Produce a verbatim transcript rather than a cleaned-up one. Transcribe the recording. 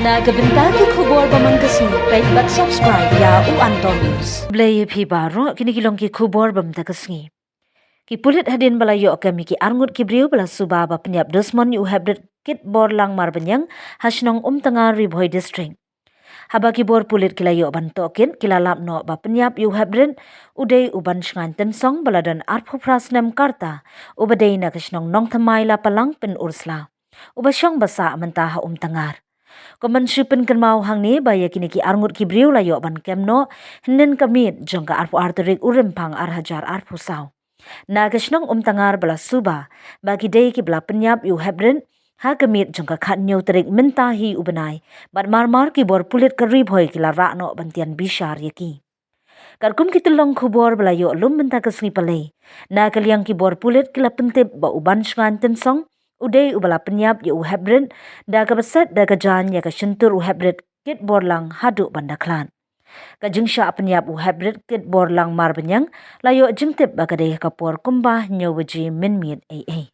Na ka bynta ki khubor ba man ka sngi, peit bad subscribe ïa U Anto News. Khublei ïa phi baroh, kine ki long ki khubor ba mynta ka sngi. Ki pulit hadien ba la ïoh kem ïa ki arngut ki briew ba la suba ba pynïap dusmon ïa u heprit kit bor lang marbaniang ha shnong Umtangar, Ri Bhoi District. Haba ki bor pulit ki la ïoh ban tohkit, ki la lap noh ba pynïap ïa u heprit u dei u Banshngaiñ Tynsong ba la don arphew phra snem ka rta, uba dei na ka shnong Nongthymmai Lapalang, Pynursla, uba shong ba sah mynta ha Umtangar. Kum ban shu pynkynmaw hangne ba ïa kine ki arngut ki briew la ïoh ban kem noh hynnin ka miet jong ka arphew ar tarik u Rymphang ar hajar arphew saw na ka shnong Umtangar ba la suba ba ki dei kiba la pynïap ïa u heprit ha ka miet jong ka khathynñiew tarik mynta hi u bnai, bad marmar ki bor pulit ka Ri Bhoi ki la rah noh ban tian bishar ïa ki. Katkum ki tyllong khubor ba la ïoh lum mynta ka sngi Palei, na ka liang ki bor pulit ki la pyntip ba u Banshngaiñ Tynsong u dei uba la pynïap ïa u heprit da kaba set da ka jaiñ ïa ka shyntur u heprit kit bor lang haduh ban da khlad. Ka jingshah pynïap u heprit kit bor lang marbaniang la ïoh jingtip ba ka dei ha ka por kumba hynñiew baje mynmiet eiei.